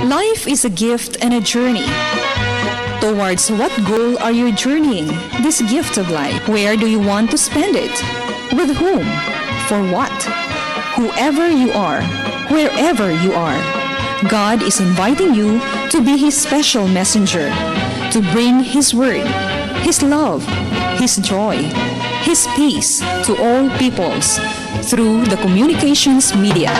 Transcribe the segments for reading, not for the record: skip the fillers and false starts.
Life is a gift and a journey. Towards what goal are you journeying this gift of life? Where do you want to spend it? With whom? For what? Whoever you are, wherever you are, God is inviting you to be His special messenger, to bring His word, His love, His joy, His peace to all peoples through the communications media.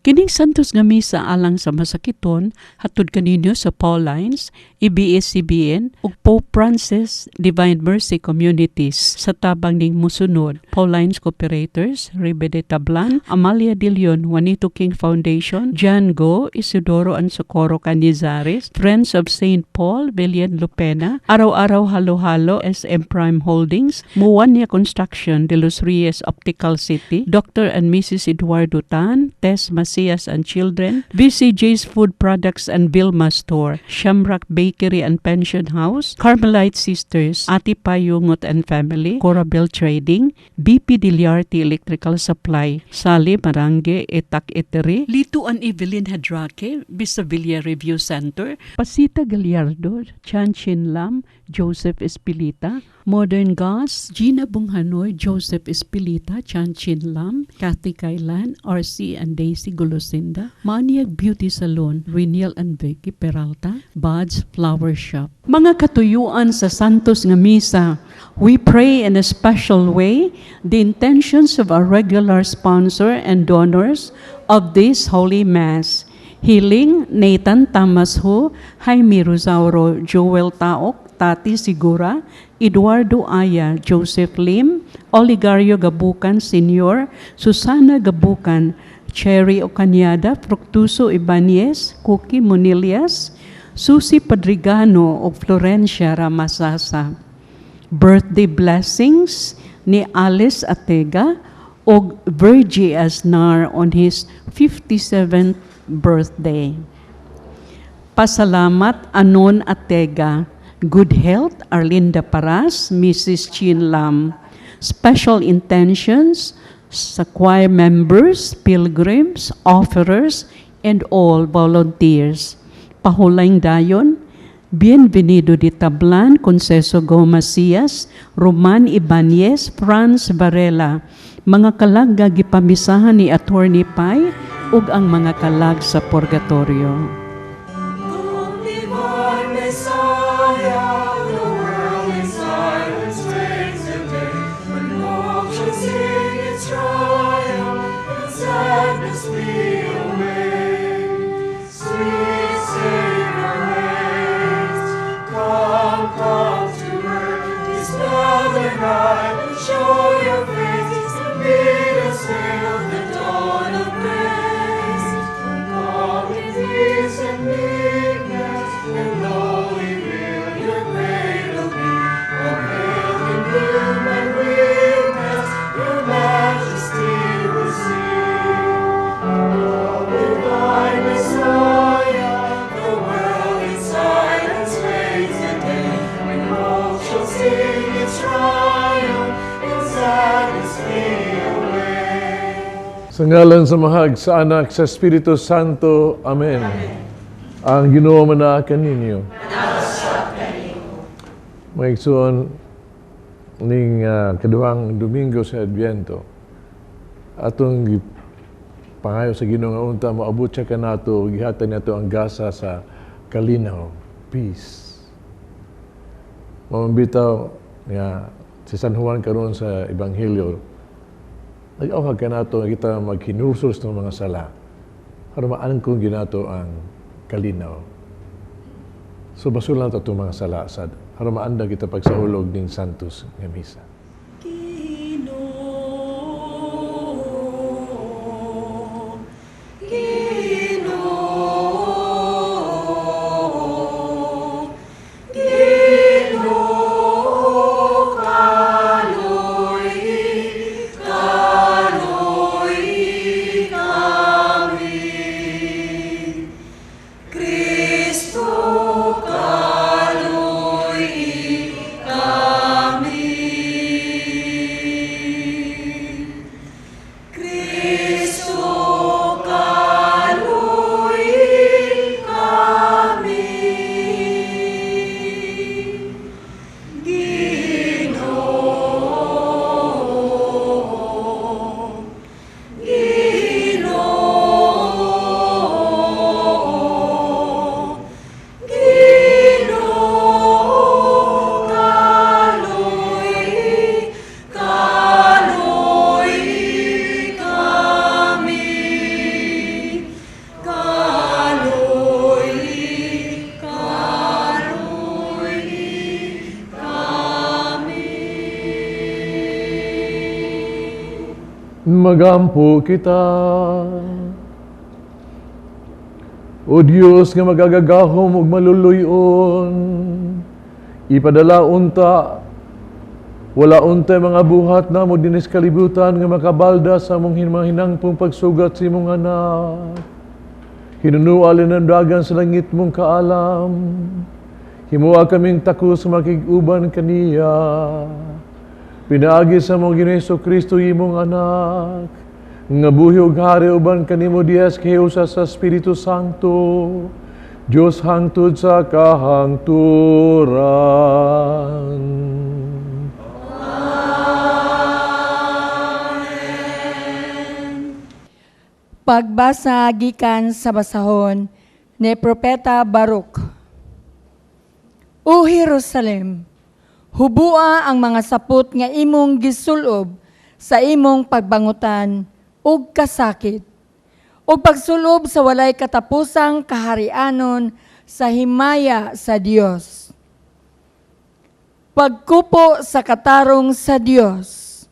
Kining Santos nga Misa alang sa masakiton hatod kaninyo sa Paulines, ABS-CBN ug Pope Francis Divine Mercy Communities sa tabang ning musunod: Paulines Cooperators, Ribe de Tablan, Amalia de Leon, Juanito King Foundation, John Go, Isidoro and Socorro Canizares, Friends of St. Paul, Villian Lupena, Araw-Araw Halo-Halo, SM Prime Holdings, Muwania Construction, De Los Reyes Optical City, Dr. and Mrs. Eduardo Tan, Tess Macias and Children, VCJ's Food Products and Vilma Store, Shamrock Bakery and Pension House, Carmelite Sisters, Ati Payungot and Family, Corabel Trading, BP Diliarte Electrical Supply, Sally Marange, Etak Etere, Lito and Evelyn Hadrake, Villa Review Center, Pasita Gallardo, Chan Chin Lam, Joseph Espilita, Modern Gas, Gina Bunghanoy, Joseph Espilita, Chan Chin Lam, Kathy Kailan, RC and Daisy Golosinda, Maniag Beauty Salon, Reniel and Vicky Peralta, Bud's Flower Shop. Mga katuyuan sa Santos nga Misa, we pray in a special way the intentions of our regular sponsor and donors of this Holy Mass. Healing, Nathan Thomas Ho, Jaime Rosauro, Joel Taok, Tati Sigura, Eduardo Aya, Joseph Lim, Oligario Gabucan Sr., Susana Gabucan, Cherry Ocanyada, Fructuso Ibanez, Cookie Monilias, Susi Padrigano o Florencia Ramasasa. Birthday blessings ni Alice Atega og Virgie Aznar on his 57th birthday. Pasalamat Anon Atega. Good health Arlinda Paras, Mrs. Chin Lam. Special intentions sa choir members, pilgrims, offerers, and all volunteers. Pahulayng dayon, Bienvenido de Tablan, Conceso Gomacias, Roman Ibanez, Franz Varela, mga kalag nga gipamisahan ni Attorney Pai ug ang mga kalag sa Purgatorio. Come, divine Messiah, the world in silence waits the day when hope shall sing its triumph and sadness flee away. Sweet Savior, haste, come, come to earth, dispel the night and show your face, and bid us hail the dawn of grace. Come in peace and meekness, and lowly will your cradle be. All hail in human weakness, your majesty will see. Come, divine Messiah, the world in silence waits the day when hope shall sing its triumph and sadness flee away. Sa ngalan sa Amahag, sa Anak, sa Espiritu Santo. Amen. Ang Ginoo manaa kaninyo. Mga igsoon, ning kaduhang Domingo sa Adbyento, atong pangayo sa Ginoo nga unta moabot siya kanato, gihatag nato ang gasa sa kalinaw, peace. Mao man bitaw nga si San Juan karon sa Ebanghelyo nag-awhag kanato nga kita maghinulsol sa mga sala aron maangkon ginato ang kalinaw. So basulan nato itong mga sala sad aron maandam kita pagsaulog ning Santos nga Misa. Ginoo, Ginoo, Ginoo, kaloy-i, kaloy-i kami. Kristo. Magampo kita. O Dios nga magagagahom ug maluluyon, ipadala unta wala untay mga buhat namo dinis kalibutan nga makabalda sa among mga hinangpong pagsugat sa imong anak. Hinunua dagan sa langit mong kaalam. Himua kaming takos makig-uban kaniya. Pinaagi sa among Ginoo Kristo imong anak, nga buhi ug hari uban kanimo diha sa kahiusa sa Espiritu Santo, Dios hangtod sa kahangturan. Amen. Pagbasa gikan sa basahon ni Propeta Baruch. O Jerusalem, hubua ang mga sapot nga imong gisulob sa imong pagbangutan ug kasakit, ug pagsulob sa walay katapusang kaharianon sa himaya sa Dios. Pagkupo sa katarong sa Dios,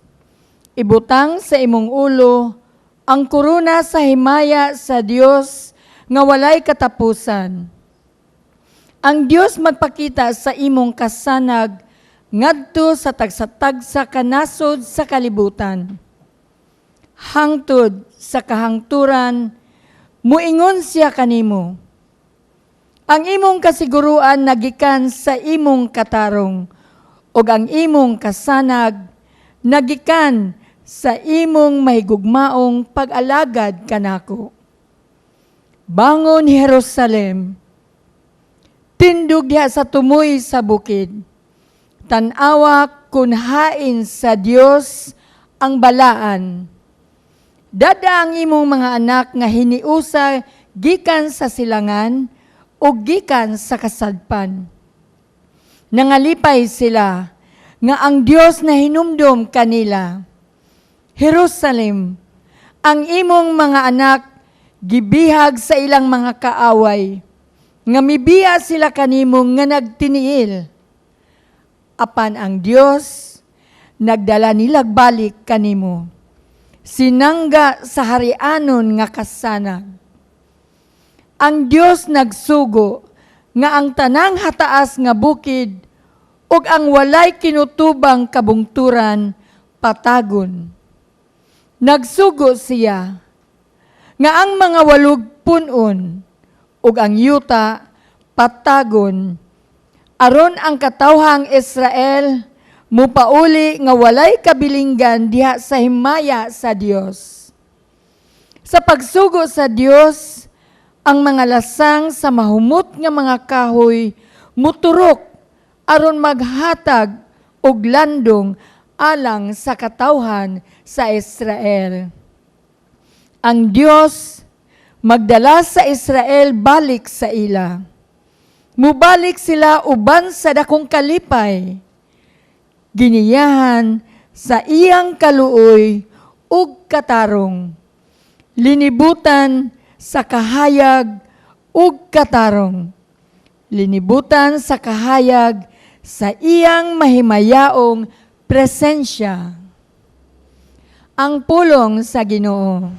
ibutang sa imong ulo ang korona sa himaya sa Dios nga walay katapusan. Ang Dios magpakita sa imong kasanag ngadto sa tagsa-tagsa kanasod sa kalibutan. Hangtod sa kahangturan, muingon siya kanimo. Ang imong kasiguruan nagikan sa imong katarong, ug ang imong kasanag nagikan sa imong mahigugmaong pag-alagad kanako. Bangon Jerusalem, tindog diha sa tumoy sa bukid. Tan-awa kun hain sa Dios ang balaan. Dada ang imong mga anak nga hiniusa gikan sa silangan o gikan sa kasadpan. Nangalipay sila nga ang Dios na hinumdom kanila. Jerusalem, ang imong mga anak gibihag sa ilang mga kaaway, nga mibiya sila kanimo nga nagtiniil. Apan ang Dios nagdala nilag balik kanimo. Sinangga sa harianon nga kasanag. Ang Dios nagsugo nga ang tanang hataas nga bukid ug ang walay kinutubang kabungturan patagon. Nagsugo siya nga ang mga walog punon ug ang yuta patagon aron ang katawhang Israel mupauli nga walay kabilinggan diha sa himaya sa Dios. Sa pagsugo sa Dios, ang mga lasang sa mahumot nga mga kahoy muturok aron maghatag og landong alang sa katawhan sa Israel. Ang Dios magdala sa Israel balik sa ila. Mubalik sila uban sa dakong kalipay. Giniyahan sa iyang kaluoy ug katarong. Linibutan sa kahayag ug katarong. Linibutan sa kahayag sa iyang mahimayaong presensya. Ang pulong sa Ginoo.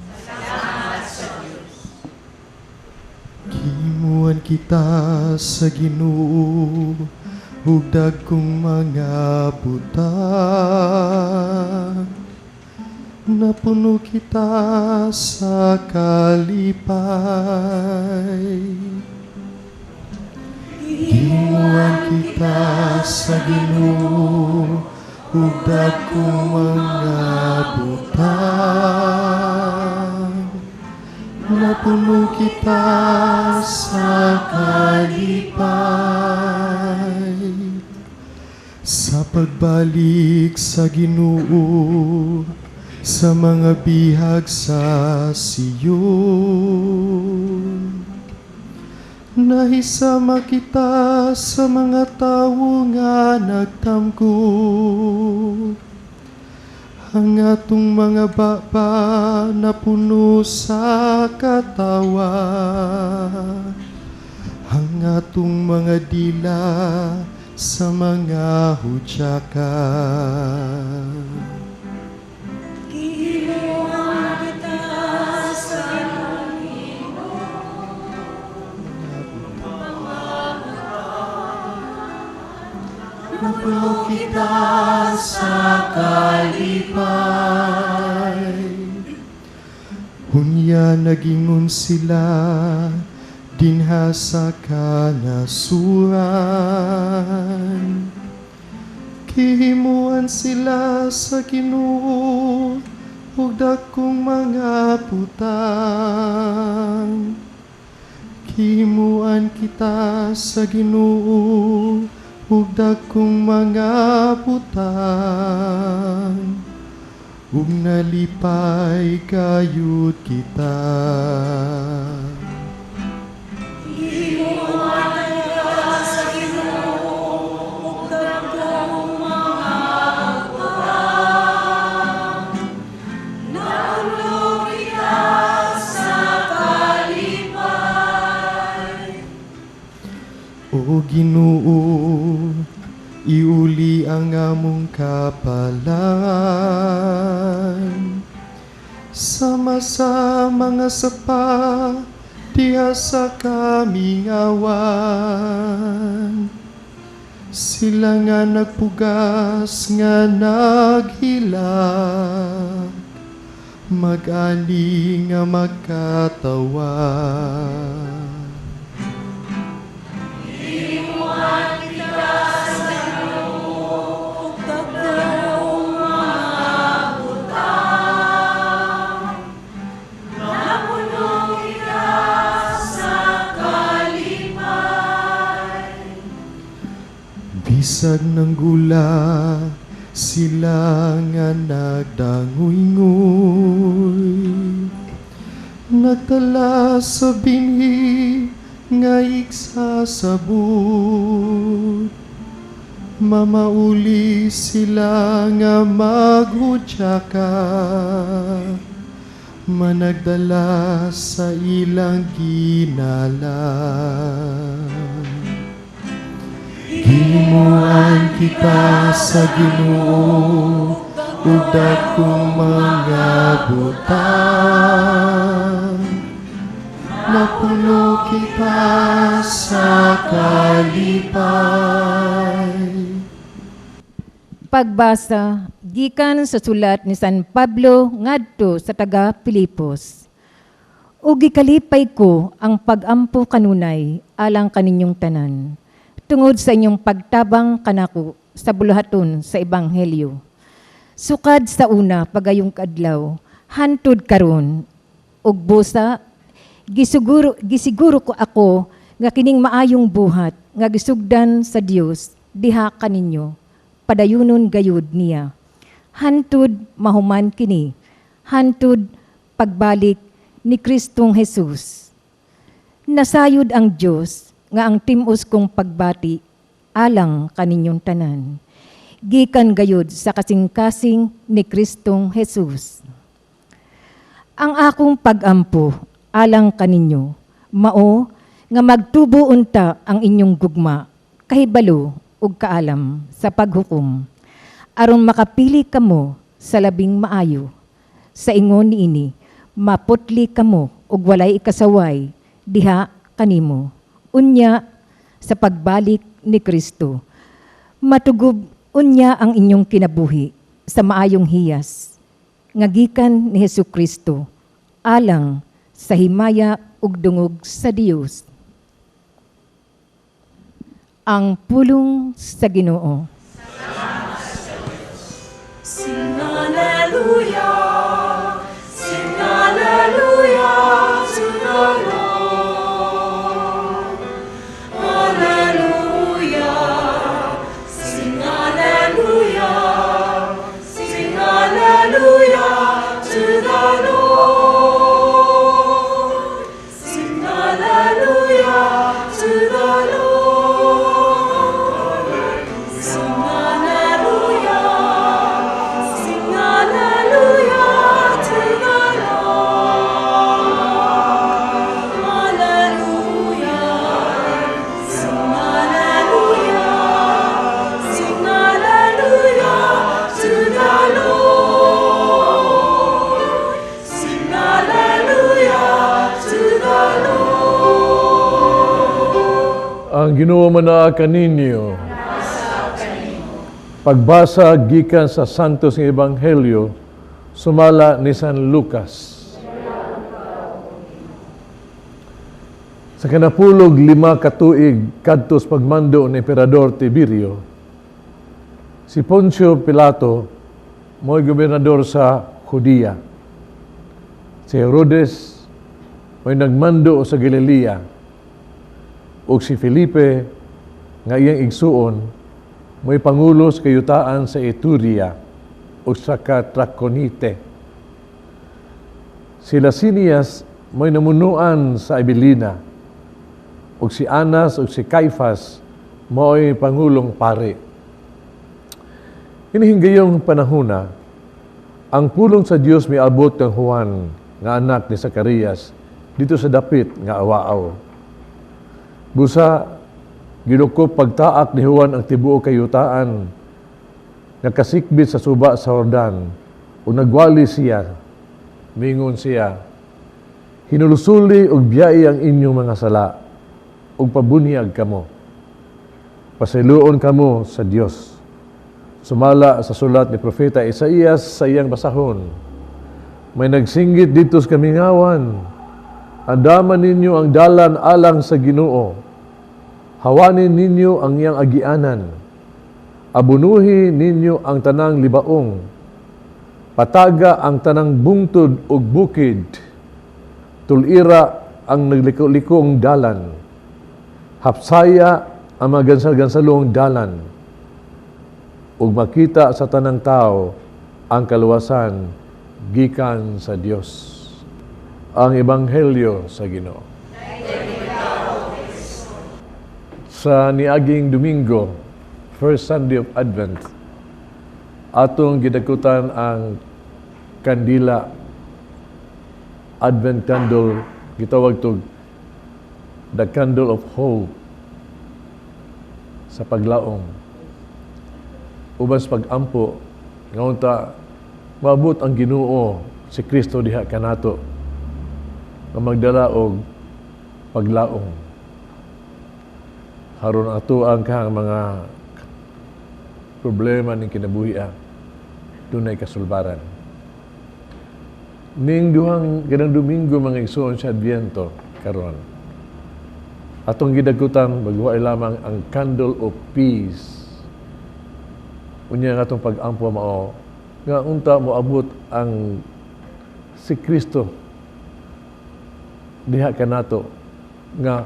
Gimuan kita sa Ginoo ug dagkong mga butang. Napuno kita sa kalipay. Gimuan kita sa Ginoo ug dagkong mga butang. Napuno kita sa kalipay. Sa pagbalik sa Ginoo sa mga bihag sa Siyon, nahisama kita sa mga tawo nga nagtamgo. Ang atong mga baba napuno sa katawa, ang atong mga dila sa mga hudyaka. Gimuan Napuno kita sa kalipay. Unya nagingon sila dinha sa kanasuran. Gihimuan sila sa Ginoo ug dakong mga butang. Gihimuan kita sa Ginoo ug dakong mga butang. Ug nalipay gayud kita. O Ginoo, iuli ang among kapalaran sama sa mga sapa diha sa kamingawan. Sila nga nagpugas nga naghilak, mag-ani nga magkatawa. Bisag nanggula sila nga nagdanguy-nguy, nagtala sa binhi nga igsasabot. Mamauli sila nga maghudyaka, managdala sa ilang ginala. Gihimuan kita sa Ginoo ug dakong mga butang. Napuno kita sa kalipay. Pagbasa gikan sa sulat ni San Pablo ngadto sa taga Filipos. Ug gikalipay ko ang pag-ampo kanunay alang kaninyong tanan, tungod sa inyong pagtabang kanako sa buluhaton sa ebanghelyo. Sukad sa una pagayong kadlaw, hantud karon ug busa gisiguro ko ako nga kining maayong buhat nga gisugdan sa Dios diha kaninyo, padayunon gayud niya. Hantud mahuman kini, hantud pagbalik ni Kristong Jesus. Nasayod ang Dios nga ang tim-os kong pagbati alang kaninyong tanan. Gikan gayud sa kasing-kasing ni Kristong Jesus. Ang akong pag-ampo alang kaninyo, mao nga magtubo unta ang inyong gugma, kahibalo ug kaalam sa paghukom, aron makapili kamo sa labing maayo. Sa ingon niini, maputli kamo ug walay ikasaway diha kanimo. Unya sa pagbalik ni Kristo, matugob unya ang inyong kinabuhi sa maayong hiyas nga gikan ni Hesus Kristo alang sa himaya ug dungog sa Dios. Ang pulong sa Ginoo. Sing hallelujah, sing hallelujah to the Lord. Hallelujah, sing hallelujah, sing hallelujah to the Lord. Sing hallelujah to the Lord. Sing hallelujah, sing hallelujah to the Lord. Hallelujah, sing hallelujah, sing hallelujah to the Lord. Sing hallelujah to the Lord. Ang Ginoo manaa kaninyo. Pagbasa gikan sa Santos nga Ebanghelyo sumala ni San Lucas. Sa 15 ka tuig kadtos pagmando ni Emperador Tiberio, si Poncio Pilato mo'y gobernador sa Judea. Si Herodes mo'y nagmando sa Galilea, ug si Felipe nga iyang igsuon mo'y pangulo sa kayutaan sa Ituria ug sa Traconite. Si Lasinias mo'y namunuan sa Abilina, ug si Anas ug si Caiphas mo'y pangulong pari. Hinihinggayong panahona, ang pulong sa Dios miabot kang Juan nga anak ni Zacarias dito sa dapit nga awaaw. Busa gilukop pagtaak ni Juan ang tibuok kayutaan nga kasikbit sa suba sa Jordan, ug nagwali siya, mingon siya, hinulusuli og biyai ang inyong mga sala, ug pabunyag kamo. Pasayloon kamo sa Dios. Sumala sa sulat ni Propeta Isaías sa iyang basahon, may nagsinggit dito sa kamingawan, andaman ninyo ang dalan alang sa Ginoo, hawanin ninyo ang iyang agianan, abunuhi ninyo ang tanang libaong, pataga ang tanang bungtod ug bukid, tulira ang nagliko-likong dalan, hapsaya ang mga gansal-gansalong dalan, ug makita sa tanang tao ang kaluwasan gikan sa Dios. Ang Ebanghelyo sa Ginoo. Sa niaging Domingo, first Sunday of Advent, atong gidakutan ang kandila, Advent candle, gitawag to the candle of hope, sa paglaom. Uban sa pag-ampo, nga unta maabot ang Ginoo si Kristo diha kanato, nga magdala og paglaom. Haron ato ang kahang mga problema ning kinabuhi, dunay kasulbaran. Ning duhang kanang Domingo mga igsoon sa Adviento karon, atong gidagutan maghuway lamang ang candle of peace. Unya nga atong pag-ampo mao nga unta moabot ang si Kristo diha kanato nga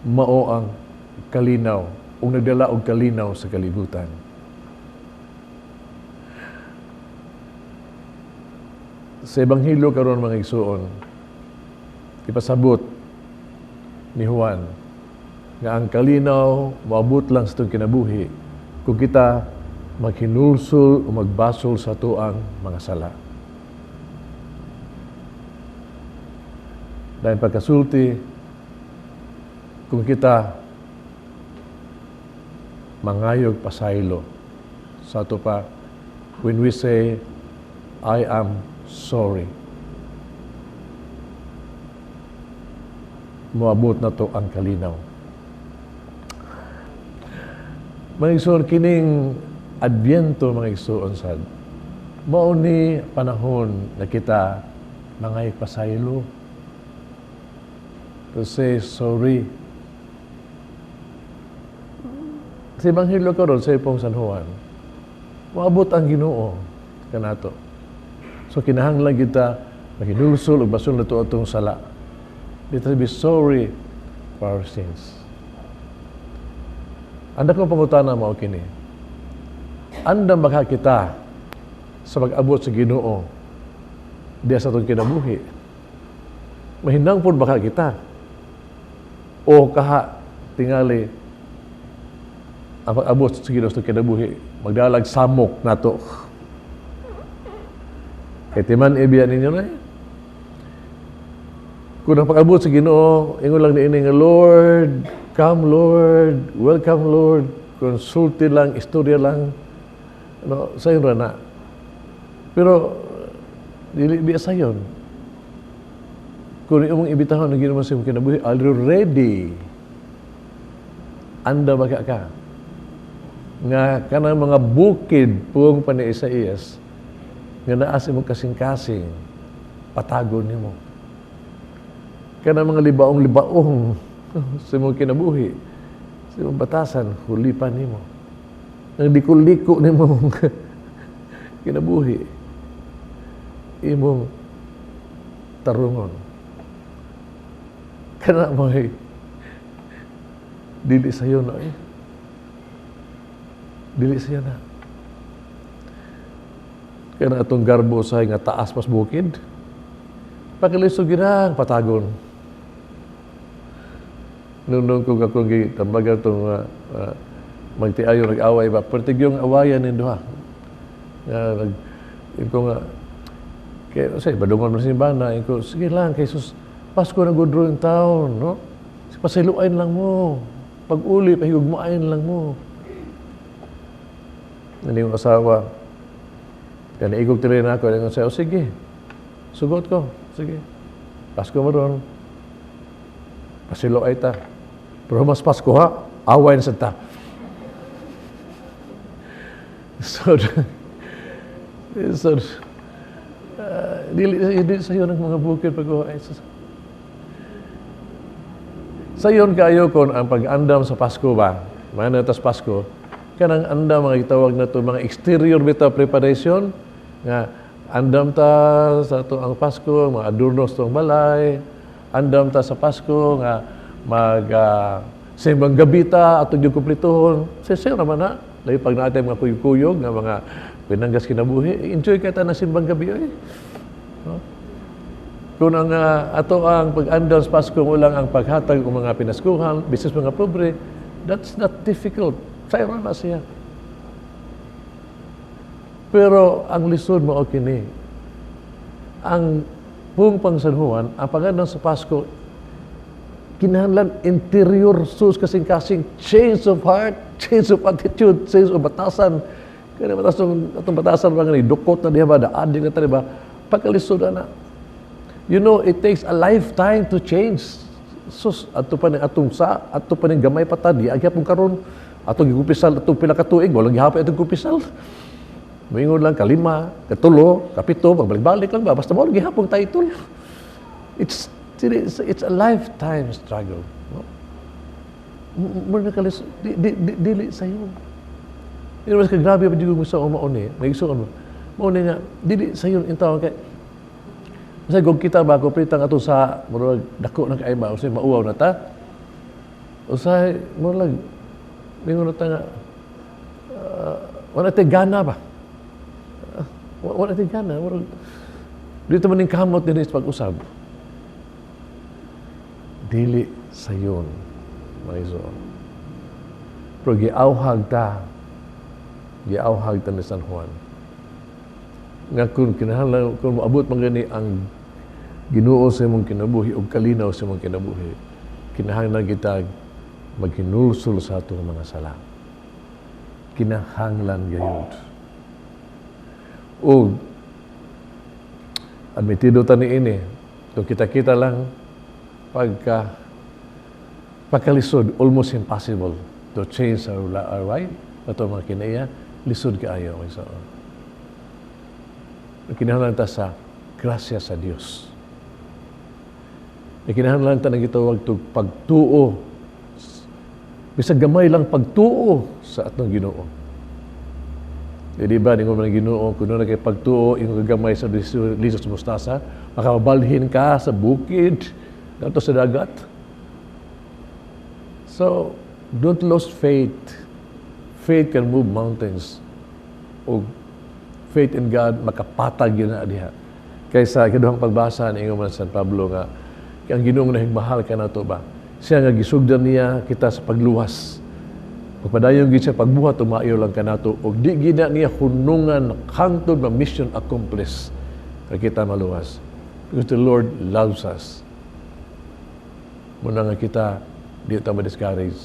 mao ang kalinaw ug nagdala og kalinaw sa kalibutan. Sa Ebanghelyo karon mga igsoon, ipasabot ni Juan nga ang kalinaw moabot lang sa itong kinabuhi kung kita maghinulsol o magbasol sa tuang mga sala. Dahil pagkasulti, kung kita mangayog pasaylo sa ato pa, when we say, I am sorry, moabot na to ang kalinaw. Mga igsoon, kining Adviento, mga igsoon sad, mao ni panahon na kita mangayog pasaylo, to say sorry. Sa Ebanghelyo karon sa ipong San Juan, moabot ang Ginoo kanato. So kinahanglan kita maghinulsol ug basol nato atong sala. Let us be sorry for our sins. Ang dakong pangutana mao kini. Andam baka kita sa pag-abot sa Ginoo diha sa atong kinabuhi? Mahinangpon baka kita? O kaha tingali ang pag-abot sa Ginoo sa atong kinabuhi magdalag samok nato? Kay timan ibiya ninyo na eh. Kung ang pag-abot sa Ginoo, ingon lang niini nga, Lord, come Lord, welcome Lord, konsulti lang, istorya lang, no, sayon ra na. Pero dili biya sayon. Kung imong imbitahon ang Ginoo sa imong kinabuhi, are you ready? Anda ba ka? Nga kanang mga bukid, pung pa ni Isaías, nga naa sa imong kasing-kasing, patagon nimo. Kanang mga libaong-libaong sa imong kinabuhi, sa imong batasan, hulipan nimo. Nang liko-liko nimo kinabuhi, imong tarungon. Kana mo'y dili sayo na eh. Dili sayo na. Kana atong garbo sa nga taas pas bukid, pagkalisod ginang patagon. Nung kung akong gitambagan itong magtiayo nag-away ba, pertig yung awayan nin duha. Nag, ko nga, kay, say, badungon man si bana, ko, sige lang, kay sus, Pasko na good in town, no? Pasiluain lang mo. Pag-uli, pahigugmain lang mo. Ano yung asawa, kaya naigog tuloy na ako, kaya siya, oh, sige, sugot ko, sige. Pasko mo ron. Pasiluay ta. Pero mas Pasko ha, away na sa ta. So, dili sayo ng mga bukid pag ay, sayon kayo kon ang pag-andam sa Pasko ba, mga natas Pasko, kanang andam mga gitawag na to mga exterior bitaw preparation, nga andam ta sa ato ang Pasko, mga adornos tong balay, andam ta sa Pasko nga mag simbang gabi ta atong yung kumplituhon. Sisir naman na. Lahi pag natin mga kuyog-kuyog nga mga pinanggas kinabuhi, enjoy ka ta ng simbang gabi oy. No? Kung ang ato ang pag-andam sa Pasko mo lang ang paghatag og mga pinaskuhan, bisis mga pobre, that's not difficult. Sayo na siya. Pero ang lisod mo kini. Ang buong pang San Juan, ang pag-andam sa Pasko, kinahanglan interior sus kasing-kasing change of heart, change of attitude, change of batasan. Kaya batasan, atong batasan ba nga ni dukot na diha ba, daadik na ta ba, pagkalisod na. You know, it takes a lifetime to change. Sus, ato pa ni atong sa, ato pa ni gamay pa ta, di agyapon karon, atong gigupisal atong pila ka tuig, walang gihapon atong gupisal. Moingon lang kalima, katulo, kapito, pagbalik-balik lang ba, basta mo gihapon title. It's a lifetime struggle. No? Mo na kalis, di, di, di, dili sayo. Hindi mas kagrabe pa di ko sa maon eh. May gusto mo. Maon nga, dili sayo in tawon kay Kasi kung kita ba, kung pritang ato sa murag dako na kay ba, usay mauwaw na ta. Usay murag mingon na ta nga wala tay gana ba? Wala tay gana, murag dito man ning kamot dinhi sa pag-usab. Dili sayon, mga igsoon. Pero giawhag ta ni San Juan. Nga kung kinahanglan, kung moabot man gani ang Ginoo sa imong kinabuhi ug kalinaw sa imong kinabuhi, kinahanglan kita maghinulsol sa atong mga sala. Kinahanglan gayud. Ug admitido ta niini, kung kita-kita lang pagkalisod, almost impossible to change our right, ato mga kinaiya, lisod kaayo mga igsoon. Kinahanglan ta sa grasya sa Dios. Kinahanglan ta ng gitawag tug pagtuo. Bisag gamay lang pagtuo sa atong Ginoo. Di ba, ningon man ang Ginoo, kung na kay pagtuo, imong kagamay sa liso sa mustasa, makabalhin ka sa bukid, ngadto sa dagat. So, don't lose faith. Faith can move mountains. O faith in God, makapatag yun na diha. Kaysa ikaduhang pagbasa ni ingon man San Pablo nga, ang Ginoo nahigmahal ka na to ba? Siya nga gisugdan niya kita sa pagluwas. Pagpadayon gid siya pagbuhat, tumayo lang kanato og di gina niya hunungan hangtod ma mission accomplished kay kita maluwas. Because the Lord loves us. Muna nga kita di ta ma-discourage.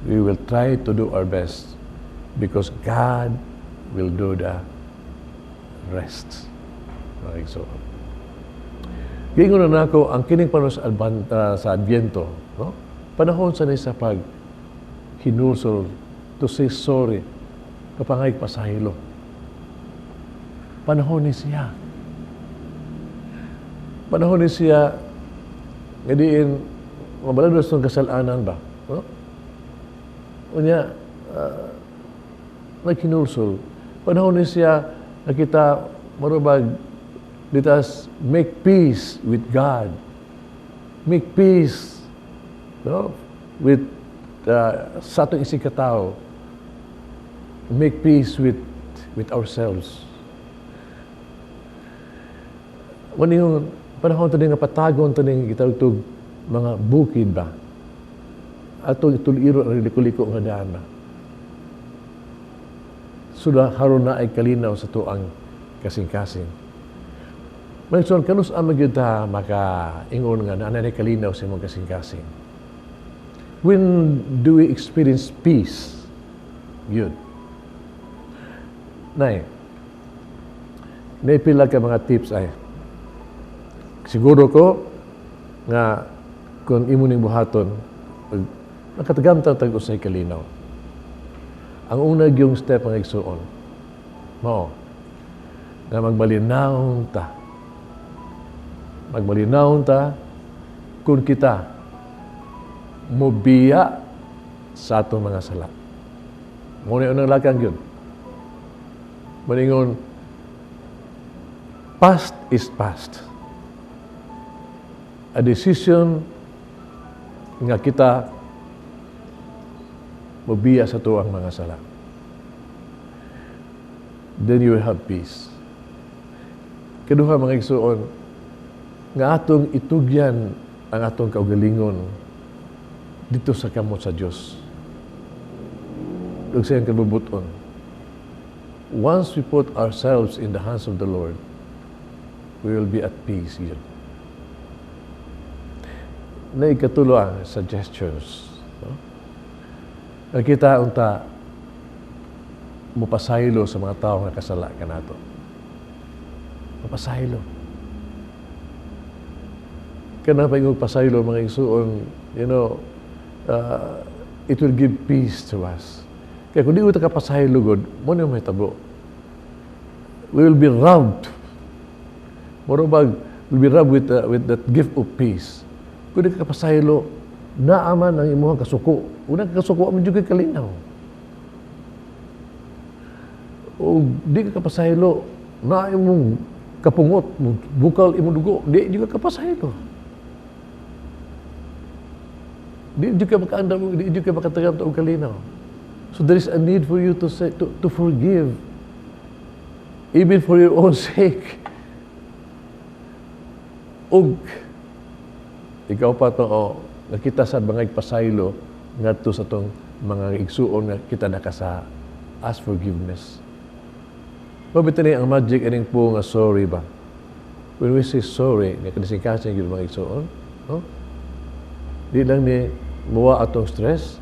We will try to do our best because God will do the rest. Okay, so, giingon na nako ang kining panahon sa Adbyento, no? Panahon sa ni sa pag hinulsol to say sorry. Kapangay pasaylo. Panahon ni siya. Panahon ni siya nga diin mabalado sa kasalanan ba? No? Unya, naghinulsol. Panahon ni siya na kita marubag, let us make peace with God. Make peace, no, with sa atong isigkatao. Make peace with ourselves. Wala yung panahon to nga patagon to ning gitawag mga bukid ba. Atong ituliro ang liko-liko nga daan ba. Suda haron na ay kalinaw sa tuang kasing-kasing. Mga kanus ang magyud ta maka-ingon nga naa na kalinaw sa imong kasing-kasing? When do we experience peace? Yun. Nay, naipila ka mga tips ay. Siguro ko nga kung imo ning buhaton, nakatagamtan tag usay kalinaw. Ang una yung step, mga igsuon, mao nga magmalinawon ta. Magmalinawon ta kung kita mobiya sa atong mga sala. Mao na unang lakang yun. Maningon, past is past. A decision nga kita mobiya sa tuang mga sala. Then you will have peace. Kaduha, mga igsuon, nga atong itugyan ang atong kaugalingon dito sa kamot sa Dios. Ug sa iyang kabubuton. Once we put ourselves in the hands of the Lord, we will be at peace yun. Na ikatulo ang suggestions. No? Nakita unta mupasaylo sa mga tao nga kasala kanato. Mapasaylo. Kana pa yung pasaylo, mga igsuon, it will give peace to us. Kaya kung di ko kapasaylo gud, mao na mahitabo. We will be robbed. Murag will be robbed with that gift of peace. Kung di ka kapasaylo, naaman ang imuhang kasuko. Una ka kasuko, man jud kay kalinaw. O di ka kapasaylo, na imong kapungot, bukal imong dugo, di jud ka kapasaylo. Di jud ka makaandam, di jud ka makatagam og kalinaw. So there is a need for you to say to forgive, even for your own sake. Ug ikaw pa to, oh, nakita sa mga pasaylo ngadto sa tong mga igsuon nga kita nakasa, ask forgiveness. Mabita ni ang magic ining po nga sorry ba? When we say sorry, nga kadisingkasing gyud, mga igsuon, no? Di lang ni muwa atong stress,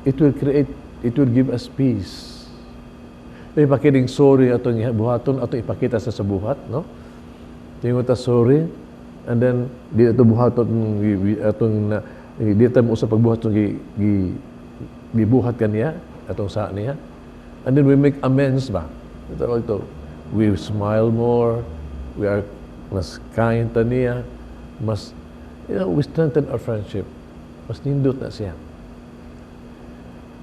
it will create, it will give us peace. May pakining sorry atong buhaton, atong ipakita sa buhat, no? Tingon ta sorry, and then di ato buhaton atong na, di ta mo sa pagbuhat gi, gi gibuhat kaniya atong sa niya. And then we make amends ba? Ito, ito, we smile more, we are mas kind ta niya, mas, we strengthen our friendship. Mas nindot na siya.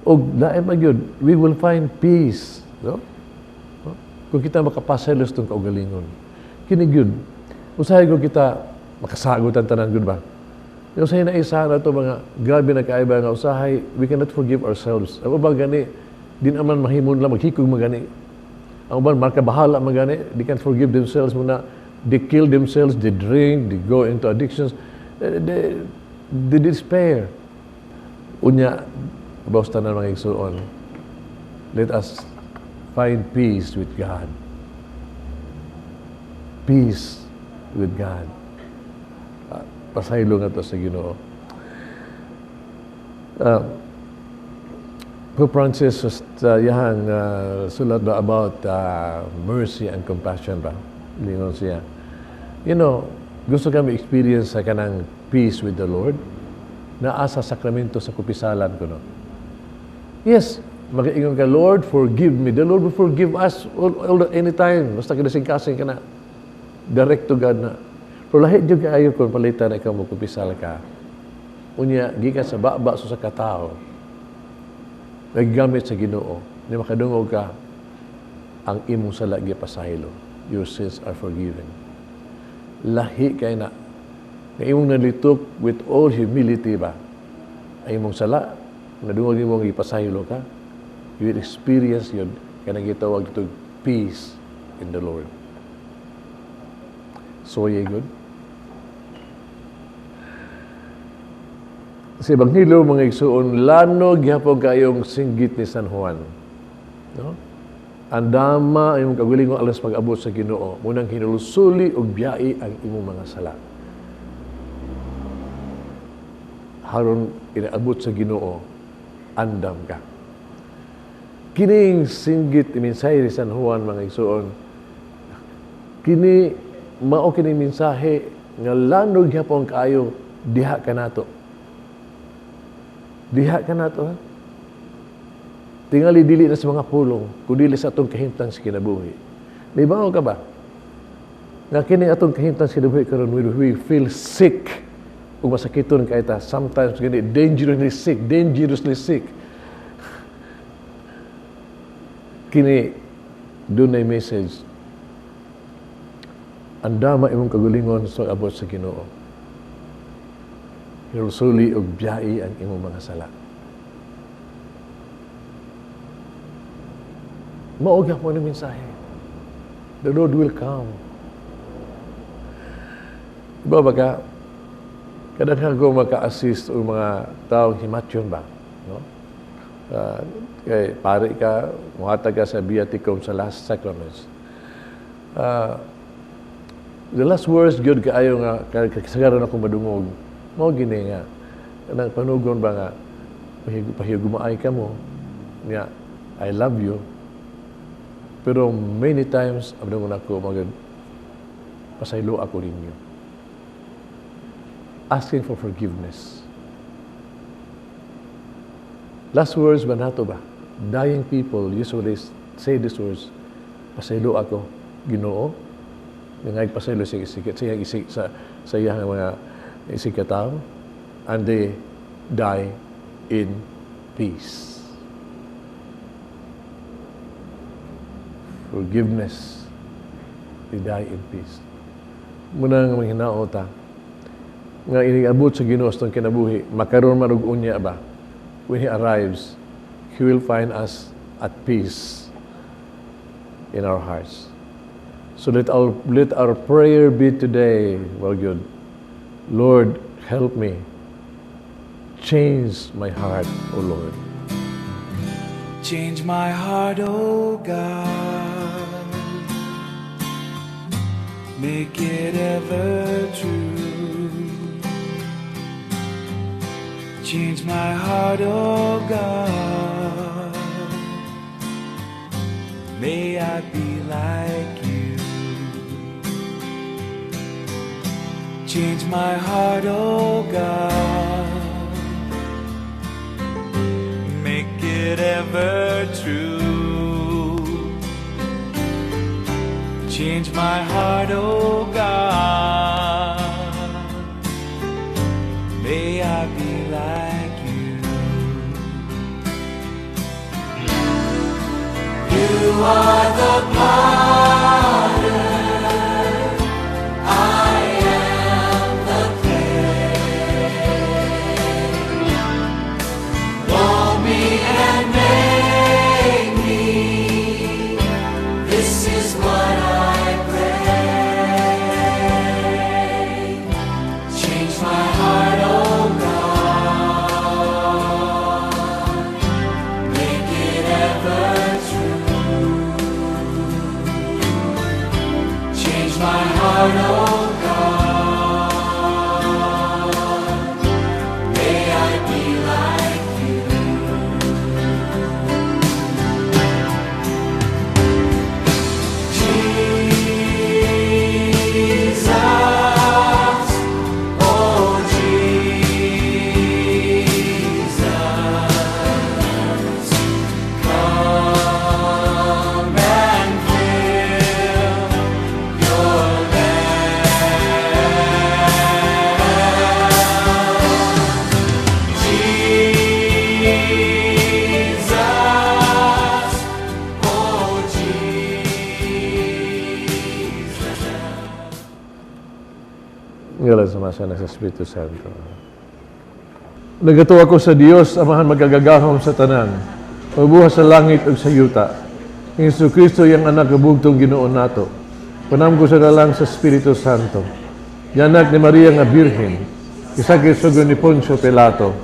Og lain pa gyud, we will find peace. No? No? Kung kita makapasaylo sa itong kaugalingon. Kini gyud, usahay ko kita makasagot ang tanan gyud ba? Yung usahay na isa na ito, mga grabe na kaiba nga usahay, we cannot forgive ourselves. Ang ubang gani, di naman mahimon lang, maghikog magani. Ang uban, makabahala magani, they can't forgive themselves muna. They kill themselves, they drink, they go into addictions, they despair. Unya, basta na mga igsuon, let us find peace with God. Peace with God. Pasaylo nga to sa Ginoo. Pope Francis was yahang sulat ba about mercy and compassion ba? Lingon siya. Gusto kami experience sa kanang peace with the Lord. Naa sa sakramento sa kupisalan ko, no? Yes, Makaingon ka, "Lord, forgive me." The Lord will forgive us all anytime. Basta kasing-kasing ka na. Direct to God na. Pero lahi jud kaayo kung palitan ikaw mo kumpisal ka. Unya, gikan sa baba sa katao, naggamit sa Ginoo, ni makadungog ka, ang imong sala gipasaylo. Your sins are forgiven. Lahi kay na. Nga imong nalitok with all humility ba? Ang imong sala, nadungog imong gipasaylo ka, you will experience yun kanang gitawag dito, peace in the Lord. So, ye good. Sa Ebanghelyo, mga igsuon, lano gihapon kayong singgit ni San Juan. No? Andama ang imong kaugalingon alas pag-abot sa Ginoo, munang hinulusuli og biyai ang imong mga sala. Haron inaabot sa Ginoo, andam ka. Kining singgit mensahe ni San Juan, mga igsuon, kini mao kini mensahe nga lano gihapon kaayo diha kanato. Diha ka nato, ha? Tingali dili na sa mga pulong, kundi sa atong kahimtang sa kinabuhi. Nibaw ka ba? Nga kini atong kahimtang sa kinabuhi karon, when we feel sick, ug masakiton kay ta, sometimes gani dangerously sick, dangerously sick. Kini dunay message. Andama imong kagulingon sa abot sa Ginoo. Hinulsuli og biyai ang imong mga sala. Mao gyapon ang mensahe. The Lord will come. Iba ba ka? Kadaghan ko maka-assist og mga taong himatyon ba? No? Kay pare ka, muhatag ka sa Viaticum sa last sacraments. The last words gyud kaayo nga kasagaran ako madungog. Mao gini nga nang panugon ba nga pahigumaay ka mo nga I love you, pero many times abdungon ako magud pasaylo ako ninyo, asking for forgiveness. Last words ba nato ba? Dying people usually say these words, pasaylo ako Ginoo, nga pasaylo sa sa sa iyang mga isikataw, and they die in peace. Forgiveness, they die in peace. Muna nga manghinaota, nga iniabot sa Ginoo sa kinabuhi, makaroon man og unya ba? When He arrives, He will find us at peace in our hearts. So let our prayer be today, well good, Lord, help me. Change my heart, O Lord. Change my heart, O God. Make it ever true. Change my heart, O God. May I be like you. Change my heart, O God. Make it ever true. Change my heart, O God. May I be like you. You are the potter, I am the clay. Mold me and make me. This is what I pray. Change my heart, O God. Make it ever true. Ngalan sa Ama, sa Anak, sa Espiritu Santo. Nagatuo ako sa Dios, Amahan makagagahom sa tanan, magbuhat sa langit ug sa yuta. Ni Hesus Kristo iyang anak nga bugtong Ginoo nato. Panamgo sa lalang sa Espiritu Santo. Gianak ni Maria nga Birhen, gisakit sugod ni Poncio Pilato.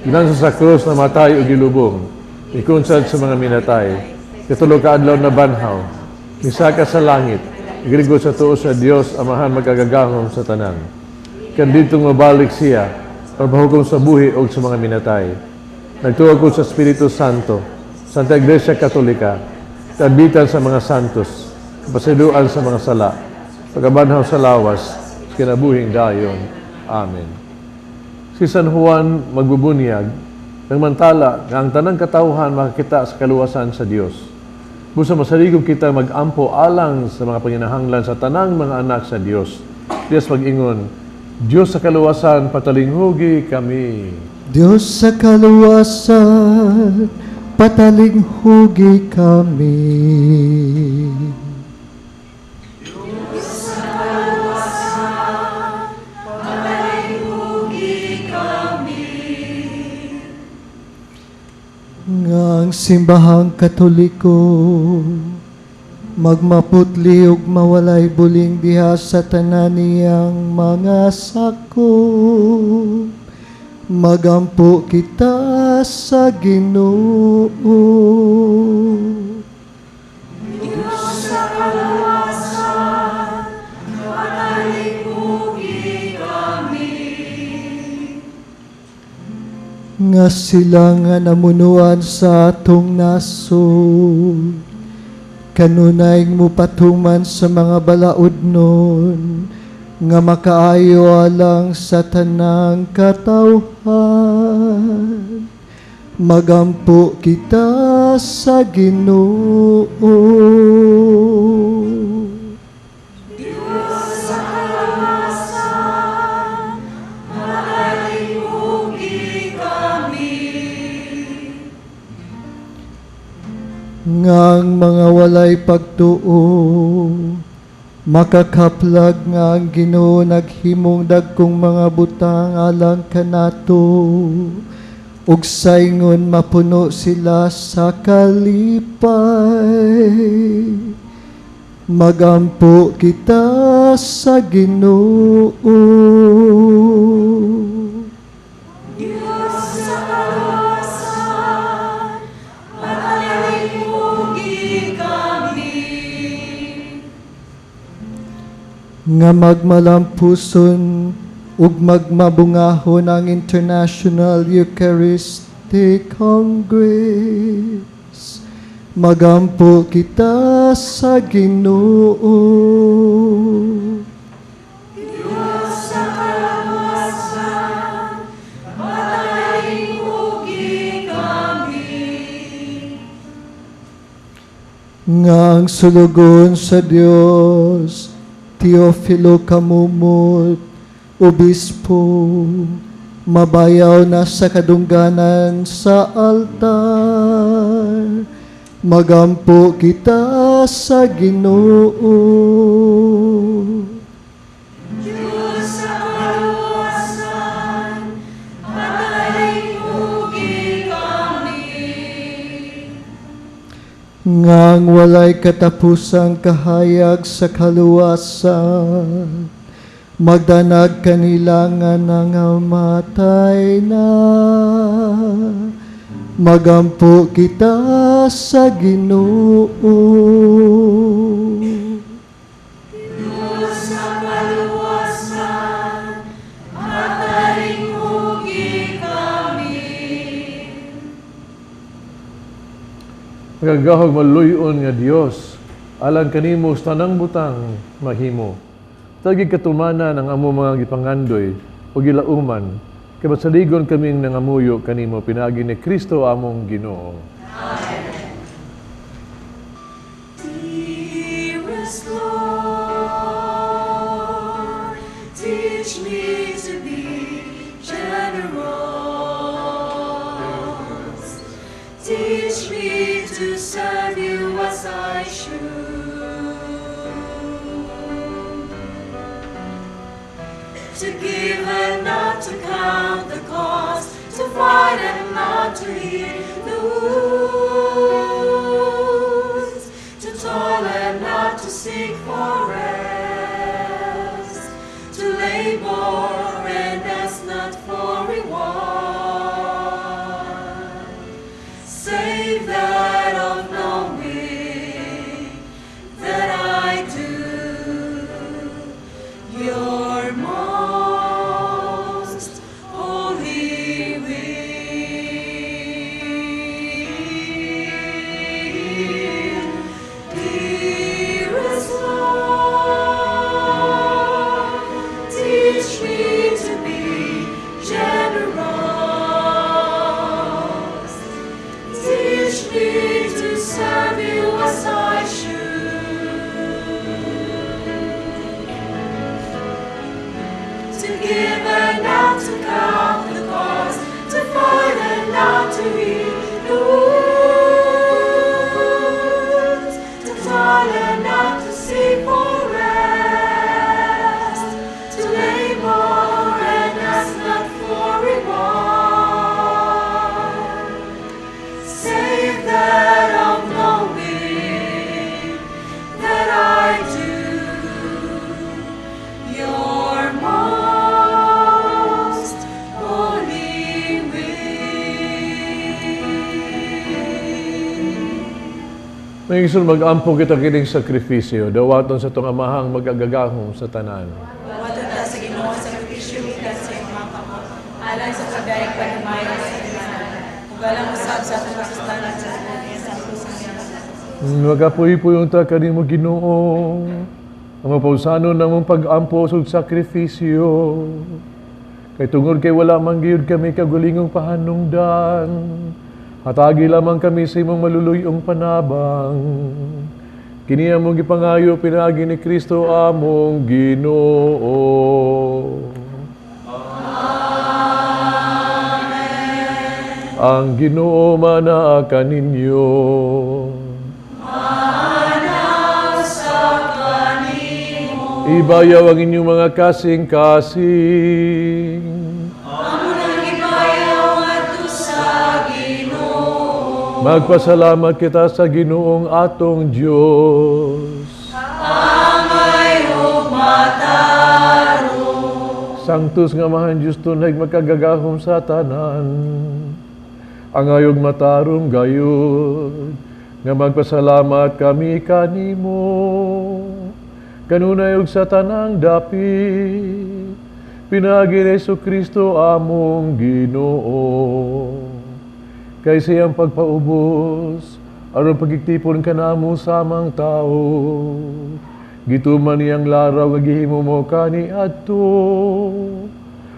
Ginangsa sa krus, namatay ug gilubong. Mikunsad sa mga minatay. Katulo ka adlaw nabanhaw. Misaka sa langit. Igrigo sa tuo sa Dios, Amahan makagagahom sa tanan. Kan didtong mabalik siya, pagpahukom sa buhi o sa mga minatay. Nagtuo ko sa Espiritu Santo, Santa Iglesia Katolika, kabitan sa mga santos, kapasayloan sa mga sala, pagkabanhaw sa lawas, sa kinabuhing dayon. Amen. Si San Juan magbubunyag nagmantala nga ang tanang katawhan makakita sa kaluwasan sa Dios. Busa masaligom kita mag-ampo alang sa mga panginahanglan sa tanang mga anak sa Dios. Dios mag-ingon, Dios sa kaluwasan, patalinghugi kami. Dios sa kaluwasan, patalinghugi kami. Diyos sa kaluwasan, patalinghugi kami. Nga ang simbahang Katoliko magmaputli ug mawalay buling diha sa tanan niyang mga sakop. Magampo kita sa Ginoo. Diyos sa kaluwasan, patalinghugi kami. Nga sila nga namunuan sa atong nasod, kanunay mupatuman sa mga balaodnon, nga makaayo alang sa tanang katawhan. Magampo kita sa Ginoo. Diyos sa kaluwasan, patalinghugi kami. Nga ang mga walay pagtuo makakaplag nga ang Ginoo naghimong dagkong mga butang alang kanato, ug saingon mapuno sila sa kalipay. Magampo kita sa Ginoo. Diyos sa kaluwasan, patalinghugi kami. Nga magmalampuson ug magmabungahon ang International Eucharistic Congress. Magampo kita sa Ginoo. Diyos sa kaluwasan, patalinghugi kami. Nga ang sulugoon sa Dios, Teofilo Camomot, Obispo, mabayaw na sa kadungganan sa altar. Magampo kita sa Ginoo. Diyos sa kaluwasan, patalinghugi kami. Nga ang walay katapusang kahayag sa kaluwasan, magdanag kanila nga nangamatay na. Magampo kita sa Ginoo. Diyos sa kaluwasan, patalinghugi kami. Makagagahom maluy-on nga Dios, alang kanimo sa tanang butang mahimo. Tagi katumanan ang among mga gipangandoy o gilauman, kay masaligon kaming nangamuyo kanimo pinaagi ni Kristo among Ginoo. Amen. Dearest Lord, teach me to be generous. Teach me to serve you as I should. To fight and not to heed the wounds, to toil and not to seek for rest, to labor and ask not for reward, save that of knowing that I do your most holy will. Dearest Lord, teach me to be generous. Teach me to serve you as I should. To give and not to count the cost, to fight and not to heed the wounds, to toil and not to seek for rest, to labor and ask not for reward, save that of knowing that I do your most holy will. Mga igsoon, mag-ampo kita kining sakripisyo, dawaton sa atong Amahang makagagahom sa tanan. Dawaton ta sa Ginoo ang sakripisyo gikan sa imong mga kamot, alang sa pagdayeg paghimaya sa iyang ngalan, ug alang usab sa atong kaluwasan sa iyang santos nga simbahan. Magapuy-puy unta kanimo, Ginoo, ang mapausanon namong pag-ampo ug sakripisyo. Kay tungod kay wala man gayud kami kaugalingong pahanungdan, hatagi lamang kami sa imong maluluy-ong panabang. Kini among gipangayo pinaagi ni Kristo among Ginoo. Amen. Ang Ginoo manaa kaninyo. Manasa kanimo. Ibayaw ang inyong mga kasing-kasing. Amo nang ibayaw ngadto sa Ginoo. Magpasalamat kita sa Ginoong atong Dios. Angay ug matarong. Sanctus nga Amahan Dios tunay makagagahom sa tanan. Angay ug matarong gayud nga magpasalamat kami kanimo. Kanunay ug sa tanang dapit, pinaagi ni Jesu Kristo among Ginoo. Kay siyang pagpaubos aron pagigtipon kanamo samang tao, gituman niyang laraw nga gihimo mo kaniadto,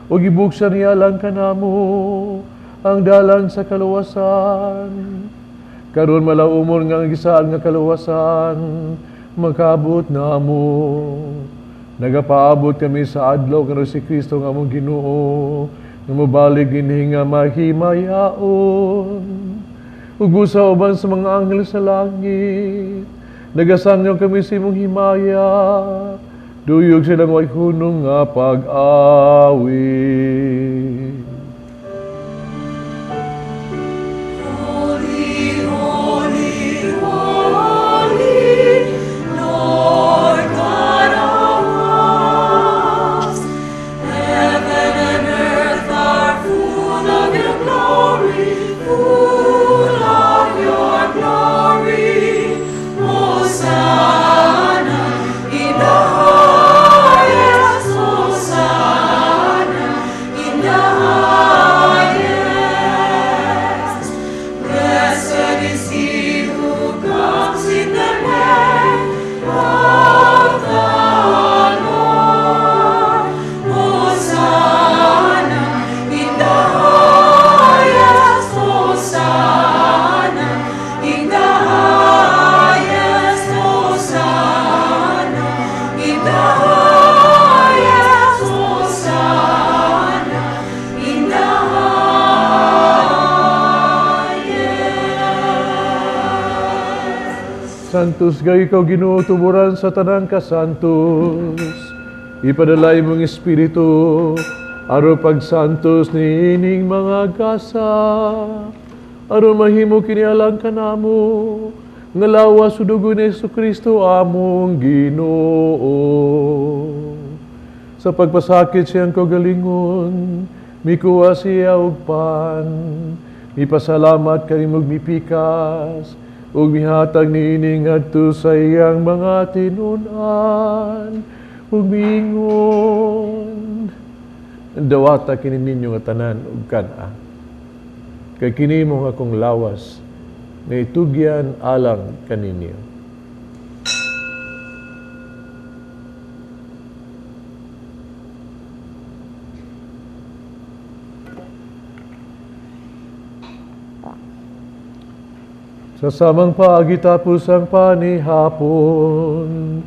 ug gibuksan niya lang kanamo ang dalan sa kaluwasan. Karon malaumon nga ang gisaad nga kaluwasan makabot namo. Nagapaabot kami sa adlaw nga si Kristo nga among Ginoo nga mobalik dinhi nga mahimayaon. Ug busa uban sa mga anghel sa langit, nagasangyaw kami sa imong himaya, duyog silang way hunong nga pag-awit. Holy, holy, holy, Lord God of hosts, heaven and earth are full of your glory, full of your glory. Hosanna in the highest, Hosanna in the highest. Blessed is he who comes in the name of the Lord. Hosanna in the highest, Hosanna in the highest, Hosanna in the highest, Hosanna in the highest. Sanctus kay ikaw, Ginoo, tuburan sa tanang kasantos. Ipadala imong Espiritu Aron pagsantos niining mga gasa, aron mahimo kini alang kanamo, nga lawas ug dugo ni Hesukristo among Ginoo. Sa pagpasakit siyang kaugalingon, mikuha siya og pan, mipasalamat kanimo ug mipikas, ug mihatag niini ngadto sa iyang mga tinun-an, ug miingon, dawata kini ninyo nga tanan ug kan-a. Kay kini mo akong lawas nga itugyan alang kaninyo. Sa samang paagi tapos ang panihapon,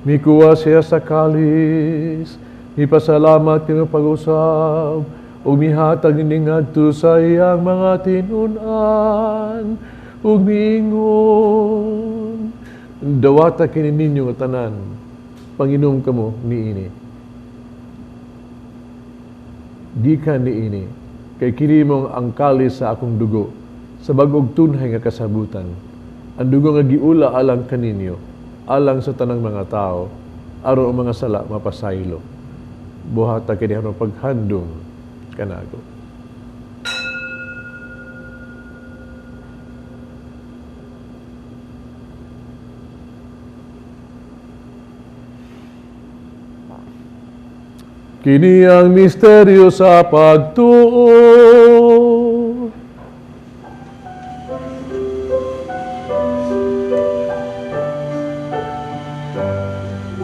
mikuha siya sa kalis, mipasalamat kini pag-usab, ug mihatag niini ngadto sa iyang mga tinun-an, ug miingon, dawata kini ninyo nga tanan, panginom kamo niini. Gikan niini, kay kini mong ang kalis sa akong dugo, sa bag-ong tunhay nga kasabutan. Ang dugo nga giula alang kaninyo, alang sa tanang mga tao, aron ang mga sala mapasaylo. Buhata kini aron paghandom kanago. Kini ang misteryo sa pagtuo.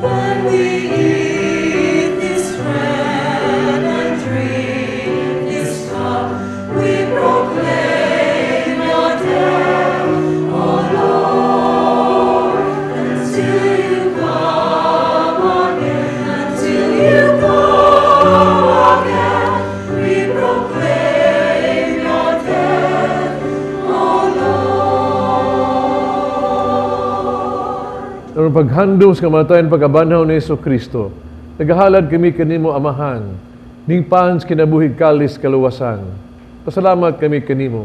When we eat this bread and drink this cup, we proclaim your death, O Lord, until you come again, until you come again, we proclaim your death, O Lord. Aron paghandom sa kamatayon pagkabanhaw ni Hesukristo, nagahalad kami kanimo Amahan, ning pans kinabuhi kalis kaluwasan. Pasalamat kami kanimo,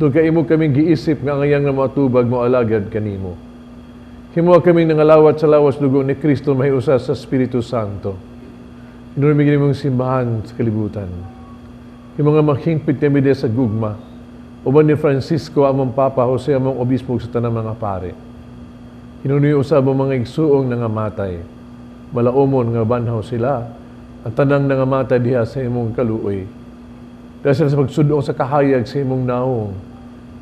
tungod kay imo kaming giisip nga angayang nga moatubag mo alagad kanimo. Himoa kaming nangalawat sa lawas dugo ni Kristo mahiusa sa Espiritu Santo. Hinumdumi nimong simbahan sa kalibutan. Himo nga maghingpit kami diha sa gugma, uban ni Francisco among Papa, Jose among Obispo sa tanang mga pare. Hinumdumi usab ang mga igsuong nangamatay. Malaumon nga banhaw sila, ang tanang nangamatay diha sa imong kaluoy. Dahil sila sa pagsudong sa kahayag sa imong naong,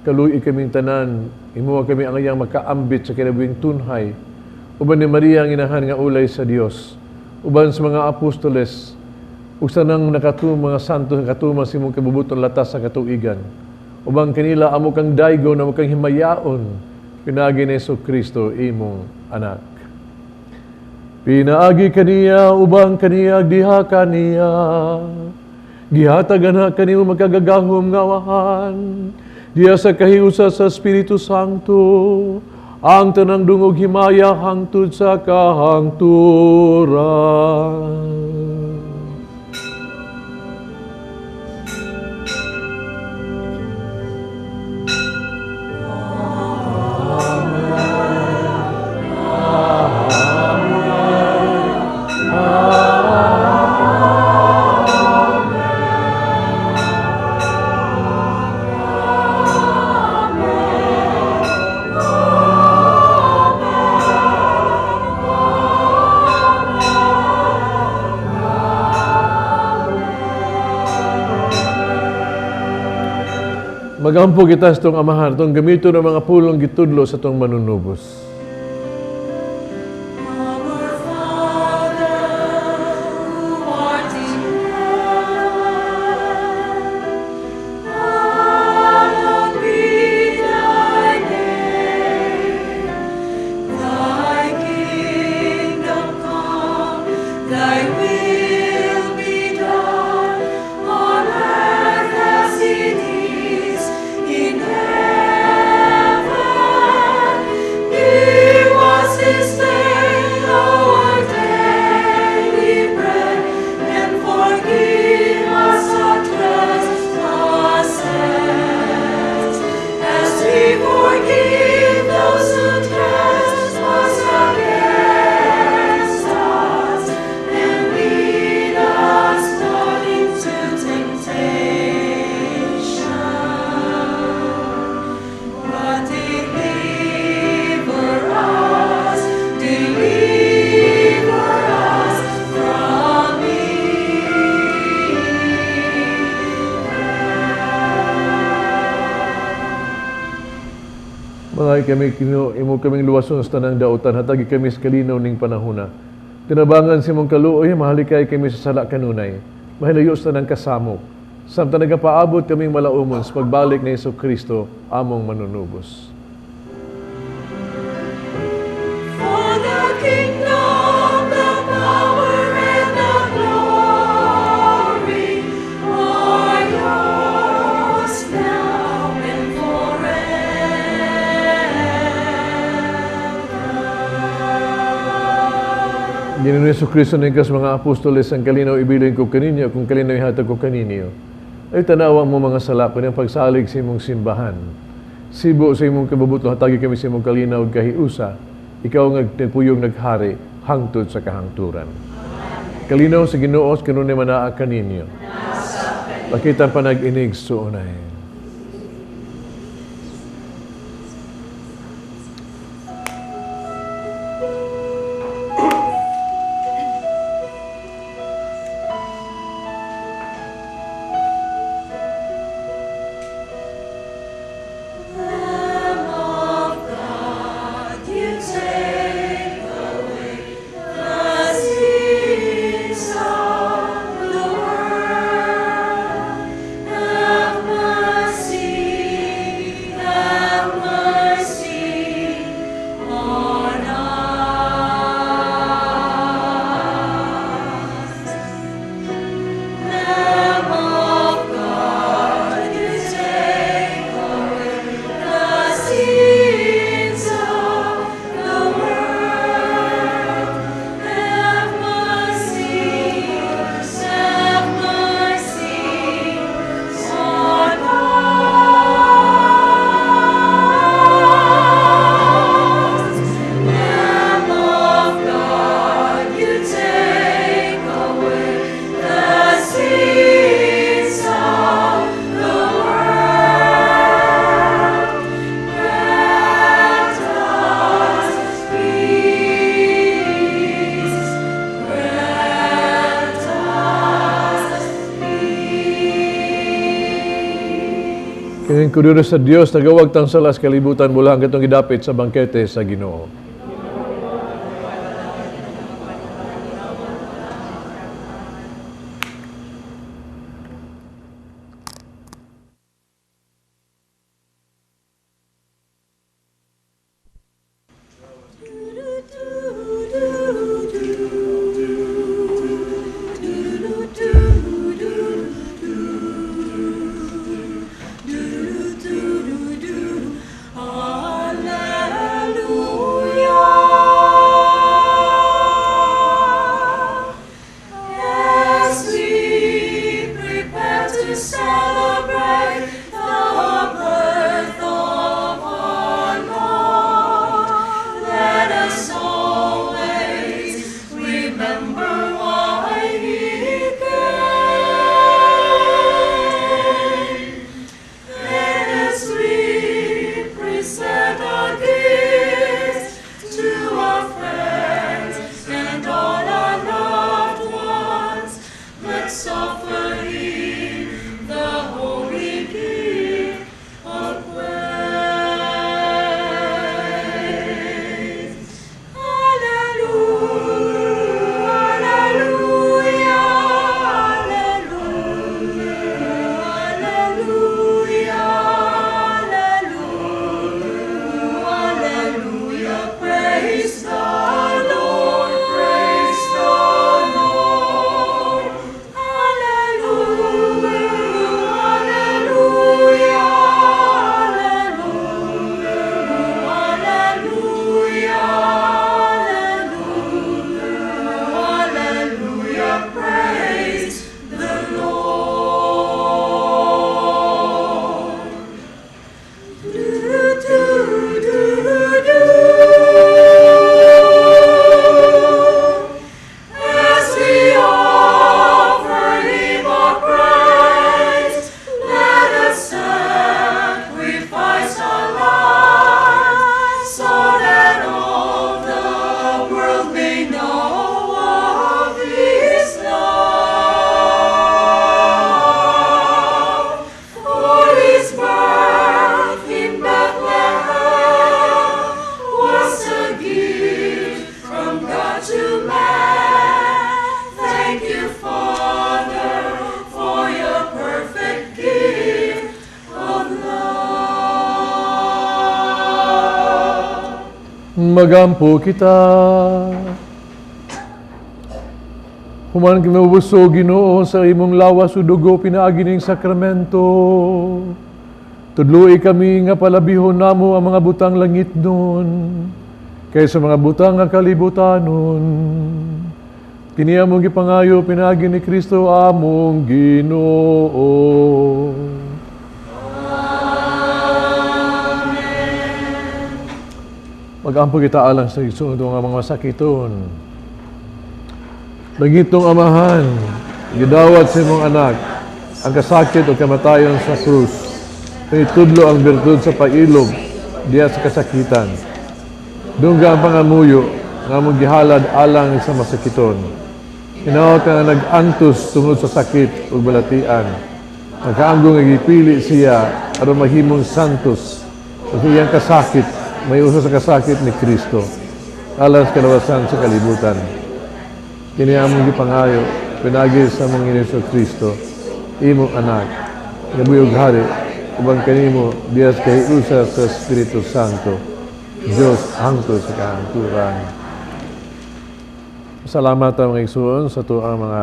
kaluoy kaming tanan, imuha kami ang iyang makaambit sa kinabuhing tunhay. Uban ni Maria ang inahan nga ulay sa Dios, uban sa mga apostoles, ug sa nang nakatuma mga santo nga katuma sa imong kabubuton latas sa katuigan. Uban kanila amo kang daygon, amo kang himayaon, pinaagi ni Hesukristo imong anak. Pinaagi kaniya, ubang kaniya, diha kaniya, gihatagan na kanimo magkagagahom nga amahan, diha sa kahiusa sa Espiritu Santo, ang tanang dungog himaya hangtod sa kahangturan. Magampo kita sa itong amahan, itong gamito ng mga pulong gitudlo sa itong manunubos. Our Father, who art in heaven, hallowed be thy name. Thy kingdom come, thy will be done, on earth as it is in heaven. Mga kami Ginoo, imo kaming luwason sa tanang dautan, hatagi kami sa kalinaw ning panahona. Tinabangan sa imong kaluoy, mahalikay kami sa sala kanunay. Mahilayo sa tanang kasamok. Samtang nagapaabot kaming malaumon sa pagbalik ni Hesus Kristo, among manunubos. For the kingdom, the power, and the glory are yours now and forever. Ginoong Hesus Kristo ning kas mga apostoles ang kalinaw ibilin ko kaninyo kung kalinaw ihatag ko kaninyo. Ay tanawa mo mga sala ko ng pagsalig sa imong simbahan. Sibo sa imong kabubutlo hatagi kami sa imong kalinaw ug kahiusa. Ikaw nga nagpuyong naghari hangtod sa kahangturan. Kalinaw sa Ginoo kanunay manaa kaninyo. Pakita ang panag-inig suunay. Lamb of God, you take away the sins of the world. Have mercy, have mercy on us. Lamb of God, you take away the sins of the world. Have mercy, have mercy on us. Lamb of God, you take away the sins of the world. Grant us peace. Grant us peace. Kining kordero sa Dios nagawagtang sala sa kalibutan mula ang katong gidapit sa bangkete sa Ginoo. Alleluia. Magampo kita. Human kami mabusog, Ginoo, sa imong lawas ug dugo pinaagi ning sakramento. Tudloi kami nga palabihon namo ang mga butang langitnon kaysa mga butang nga kalibutanon. Kini among gipangayo pinaagi ni Kristo among Ginoo. Magampo kita alang sa igsoon nga mga masakiton. Langitnong Amahan, gidawat sa imong anak ang kasakit o kamatayon sa krus. Itudlo ang birtud sa pailob diya sa kasakitan. Dungga ang pangamuyo nga among gihalad alang sa masakiton. Hinaot nga nag-antos tungod sa sakit ug balatian. Nakaamgo nga gipili siya aron mahimong santos ug iyang kasakit may usa sa kasakit ni Kristo alang sa kalawasan sa kalibutan. Kini among gipangayo pinaagi sa among Ginoo Kristo, imong anak, nga buhi ug hari uban kanimo diha sa kahiusa sa Espiritu Santo, Dios hangtod sa kahangturan. Salamat ang mga igsuon sa tuang mga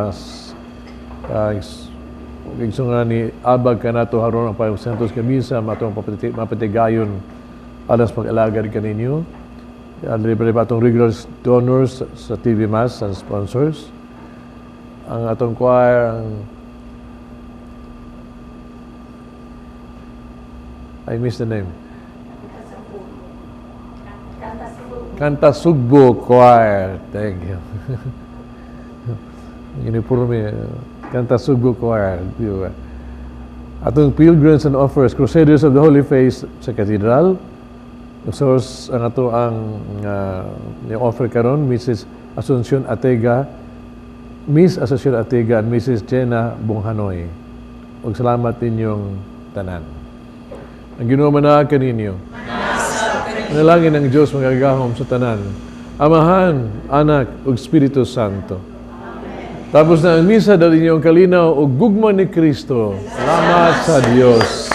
igsuon ni abag kanato haron ang Payong Santos Kamisa matong mapatigayon alas pag-alagad kaninyo. Libre pa atong regular donors sa TV Mass and sponsors. Ang atong choir, ang I missed the name. Kantasugbo Choir. Thank you. Uniforme. Kantasugbo Choir. Atong Pilgrims and Offers, Crusaders of the Holy Face sa Cathedral. Source ang ato ang ni-offer karon Mrs. Asuncion Atega, Miss Asuncion Atega and Mrs. Jenna Bonghanoy. Ug salamat ninyong tanan. Ang Ginoo manaag kaninyo. Manalangin ang Dios magagahom sa tanan. Amahan, Anak ug Espiritu Santo. Tapos na ang misa, dali niyo ang kalinaw ug gugma ni Kristo. Salamat sa Dios.